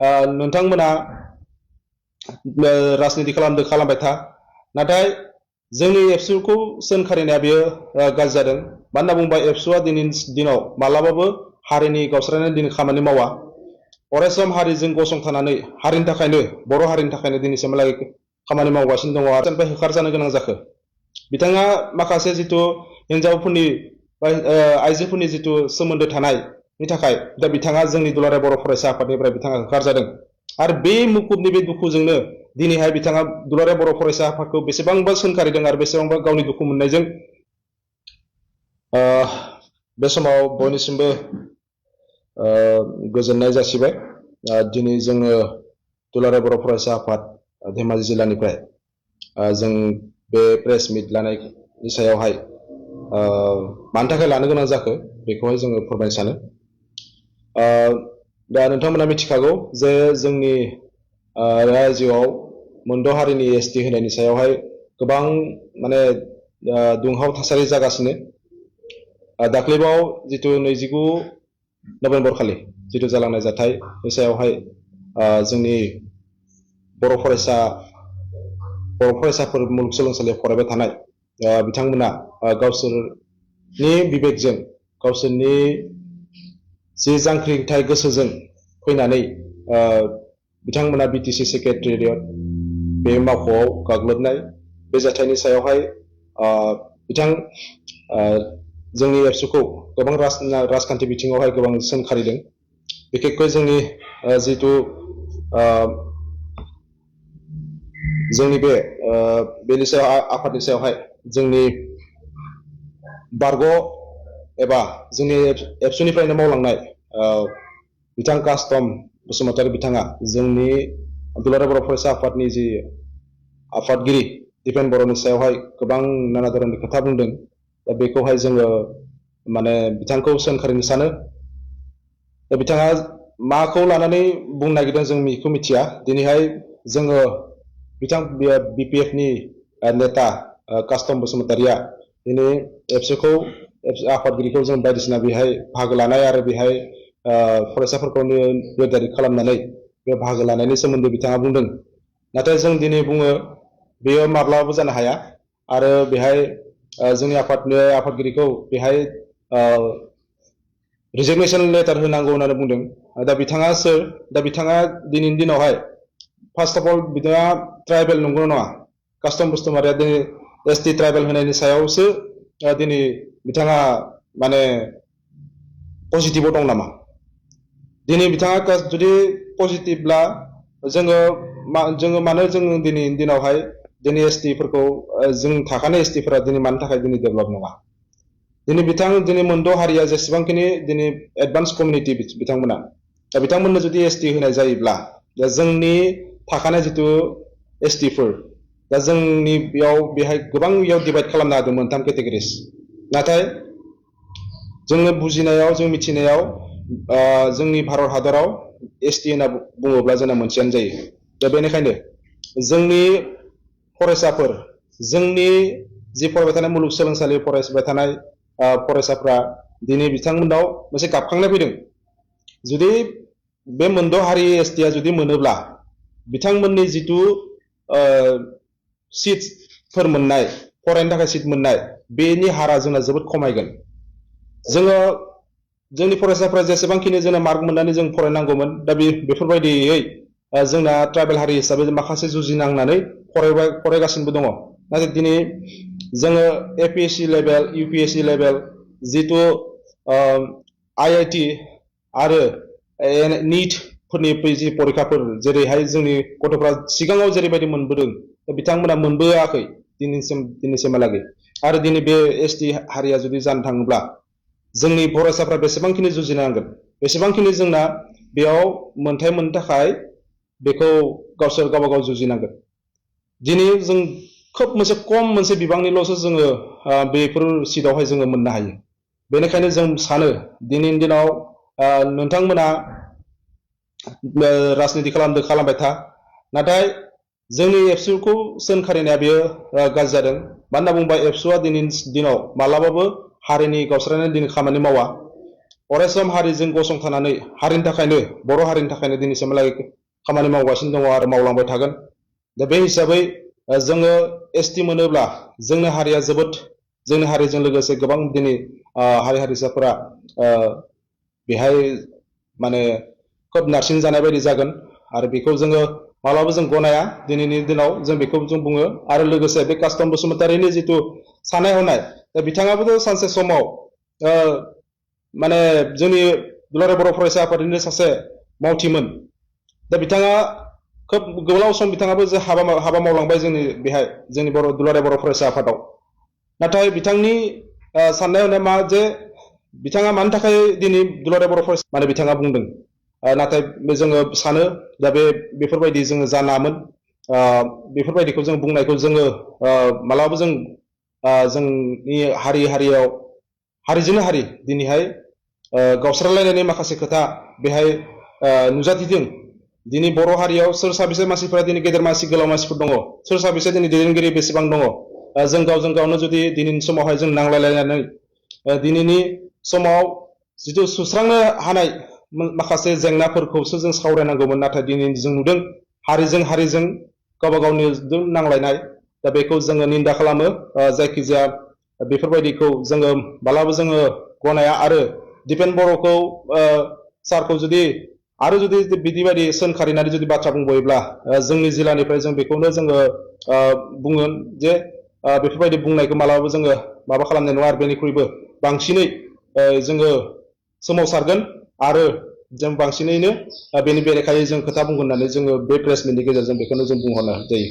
नोंथांमोना राजनिति खालामबाय था नाथाय जोंनि एबसुखौ सोंखारिनाया बेयो गाज्रि जादों मानो होनना बुङोबा एबसुआ दिनैनि दिनाव मालाबाबो हारिनि गावस्रानानै दिनै खामानि मावा अरायसम हारिजों गसंथानानै हारिनि थाखायनो बर' हारिनि थाखायनो दिनैसिमहालागै खामानि मावगासिनो दङ आरो होखारजानो गोनां जाखो बिथाङा माखासे जिथु हिनजावफोरनि आइजोफोरनि जिथु सोमोन्दो थानायनि थाखाय दा बिथाङा जोंनि दुलाराय बर' फरायसा आफादनिफ्राय बिथाङा होखारजादों आरो बे मुखुबनि बे दुखुजोंनो दिनैहाय बिथाङा दुलाराय बर' फरायसा आफादखौ बेसेबांबा सोंखारिदों आरो बेसेबांबा गावनि दुखु मोननायजों बे समाव बयनिसिमबो गोजोननाय जासिबाय दिनै जोङो दुलाराय बर' फरायसा आफाद धेमाजि जिल्लानिफ्राय जों बे प्रेस मिट लानायनि सायावहाय मानि थाखाय लानो गोनां जाखो बेखौहाय जोङो फोरमायनो सानो दा नोंथांमोना मिथिखागौ जे जोंनि रायजोआव मोनद' हारिनि एसटि होनायनि सायावहाय गोबां माने दुंहाव थासारि जागासिनो दाख्लैबाव जिथु 29 नभेम्बर खालि जिथु जालांनाय जाथाय बे सायावहाय जोंनि बर' फरायसाफोर मुलुगसोलोंसालियाव फरायबाय थानाय बिथांमोना गावसोरनि बिबेकजों गावसोरनि जि जांख्रिथाय गोसोजों फैनानै बिथांमोना बिटिसि सेक्रेटारियेट बे मावख'आव गाग्लोबनाय बे जाथायनि सायावहाय जोंनि एबसुखौ गोबां राजखान्थि बिथिङावहाय गोबां सोंखारिदों बिखेखকৈ जोंनि जिथु जोंनि बेनि सायाव आफादनि सायावहाय जोंनि बारग' एबा जोंनि एबसुनिफ्रायनो मावलांनाय बिथां कास्टम बसुमतारी बिथाङा जोंनि दुलाराय बर' फरायसा आफादनि जि आफादगिरि दिपेन बर'नि सायावहाय गोबां नाना धरननि खोथा बुंदों दा बेखौहाय जोङो माने बिथांखौ सोंखारिनो सानो दा बिथाङा माखौ लानानै बुंनो नागिरदों जों बेखौ मिथिया दिनैहाय जोङो बिथां बिपिएफनि नेता कास्टम बसुमतारीया दिनै एबसुखौ आफादगिरिखौ जों बायदिसिना बेहाय बाहागो लानाय आरो बेहाय फरायसाफोरखौ निर्धारित खालामनानै बे बाहागो लानायनि सोमोन्दै बिथाङा बुंदों नाथाय जों दिनै बुङो बेयो माब्लाबाबो जानो हाया आरो बेहाय जोंनि आफादगिरिखौ बेहाय रिजिगनेसन लेटार होनांगौ होननानै बुंदों दा बिथाङा सोर दा बिथाङा दिनैनि दिनावहाय फार्स्ट अफ अल बिथाङा ट्राइबेल नंगौ नङा कास्टम बसुमतारीया दिनै एसटि ट्राइबेल होनायनि सायावसो दिनै बिथाङा माने पजिटिभआव दं नामा दिनै बिथाङा जुदि पजिटिभब्ला जोङो मानो जों दिनैनि दिनावहाय दिनै एसटिफोरखौ जों थाखानाय एसटिफोरा दिनै मानि थाखाय दिनै डेभेलप नङा दिनै मोनद' हारिया जेसेबांखिनि दिनै एडभान्स कमिउनिटि बिथांमोना दा बिथांमोननो जुदि एसटि होनाय जायोब्ला दा जोंनि थाखानाय जिथु एसटिफोर दा जोंनि बेहाय गोबां डिभाइड खालामनो हादों मोनथाम केटेगरिस नाथाय जोङो बुजिनायाव जों मिथिनायाव जोंनि भारत हादराव एसटि होनना बुङोब्ला जोंना मोनसेयानो जायो दा बेनिखायनो जोंनि फरायसाफोर जोंनि जि फरायबाय थानाय मुलुगसोलोंसालियाव फरायबाय थानाय फरायसाफ्रा दिनै बिथांमोनाव मोनसे गाबखांनाय फैदों जुदि बे मोनद' हारि एसटिया जुदि मोनोब्ला बिथांमोननि जिथु सिटफोर मोननाय फरायनो थाखाय सिट मोननाय बेनि हारा जोंना जोबोद खमायगोन जोंनि फरायसाफ्रा जेसेबांखिनि जोंना मार्क मोननानै जों फरायनांगौमोन दा बेफोरबायदियै जोंना ट्राइबेल हारि हिसाबै माखासे जुजिनांनानै फरायगासिनोबो दङ नाथाय दिनै जोङो एपिएससि लेभेल इउपिएससि लेभेल जिथु आईआईटि आरो निटफोरनि जि परिखाफोर जेरैहाय जोंनि गथ'फ्रा सिगाङाव जेरैबायदि मोनबोदों बिथांमोना मोनबोआखै दिनैसिमहालागै आरो दिनै बे एसटि हारिया जुदि जानो थाङोब्ला जोंनि फरायसाफ्रा बेसेबांखिनि जुजिनांगोन बेसेबांखिनि जोंना बेयाव मोनथाय मोननो थाखाय बेखौ गावसोर गावबा गाव जुजिनांगोन दिनै जों खोब मोनसे बिबांनिल'सो जोङो बेफोर सिटआवहाय जोङो मोननो हायो बेनिखायनो जों सानो दिनैनि दिनाव नोंथांमोना राजनिति खालामबाय था नाथाय जोंनि एबसुखौ सोंखारिनाया बेयो गाज्रि जादों मानो होनना बुङोबा एबसुआ दिनैनि दिनाव मालाबाबो हारिनि गावस्रानानै दिनै खामानि मावा अरायसम हारिजों गसंथानानै हारिनि थाखायनो बर' हारिनि थाखायनो दिनैसिमहालागै खामानि मावगासिनो दङ आरो मावलांबाय थागोन दा बे हिसाबै जोङो एसटि मोनोब्ला जोंनि हारिया जोबोद जोंनि हारिजों लोगोसे गोबां दिनै हारि हारिसाफोरा बेहाय माने खोब नारसिन जानाय बायदि जागोन आरो बेखौ जोङो माब्लाबा जों गनाया दिनैनि दिनाव जों बेखौ जों बुङो आरो लोगोसे बे कास्टम बसुमतारिनि जिथु साननाय हनाय दा बिथाङाबोथ' सानसे समाव माने जोंनि दुलाराय बर' फरायसा आफादनिनो सासे मावथिमोन दा बिथाङा खोब गोलाव सम बिथाङाबो जे हाबा मावलांबाय जोंनि बेहाय जोंनि दुलाराय बर' फरायसा आफादाव नाथाय बिथांनि साननाय हनाया मा जे बिथाङा मानि थाखाय दिनै दुलाराय बर' फरायसा माने बिथाङा बुंदों नाथाय जोङो सानो दा बेफोरबायदि जोङो जानामोन बेफोरबायदिखौ जों बुंनायखौ जोङो मालाबाबो जों जोंनि हारियाव हारिजोंनो हारि दिनैहाय गावस्रालायनायनि माखासे खोथा बेहाय नुजाथिदों दिनै बर' हारियाव सोर साबेसे मानसिफोरा दिनै गेदेर मानसि गोलाव मानसिफोर दङ सोर साबेसे दिनै दैदेनगिरि बेसेबां दङ जों गावजों गावनो जुदि दिनैनि समावहाय जों नांलायलायनानै दिनैनि समाव जिथु सुस्रांनो हानाय माखासे जेंनाफोरखौसो जों सावरायनांगौमोन नाथाय दिनै जों नुदों हारिजों गावबा गावनि नांलायनाय दा बेखौ जोङो निन्दा खालामो जायखिजाया बेफोरबायदिखौ जोङो मालाबा जोङो गनाया आरो दिपेन बर'खौ सारखौ जुदि बिदि बायदि सोंखारिनानै जुदि बाथ्रा बुंबायोब्ला जोंनि जिल्लानिफ्राय जों बेखौनो जोङो बुङो जे बेफोरबायदि बुंनायखौ मालाबाबो जोङो माबा खालामनाय नङा आरो बेनिख्रुइबो बांसिनै जोङो सोमावसारगोन आरो जों बांसिनैनो बेनि बेरेखायै जों खोथा बुंगोन होननानै जोङो बे प्रेस मिटनि गेजेरजों बेखौनो जों बुंहरनो जायो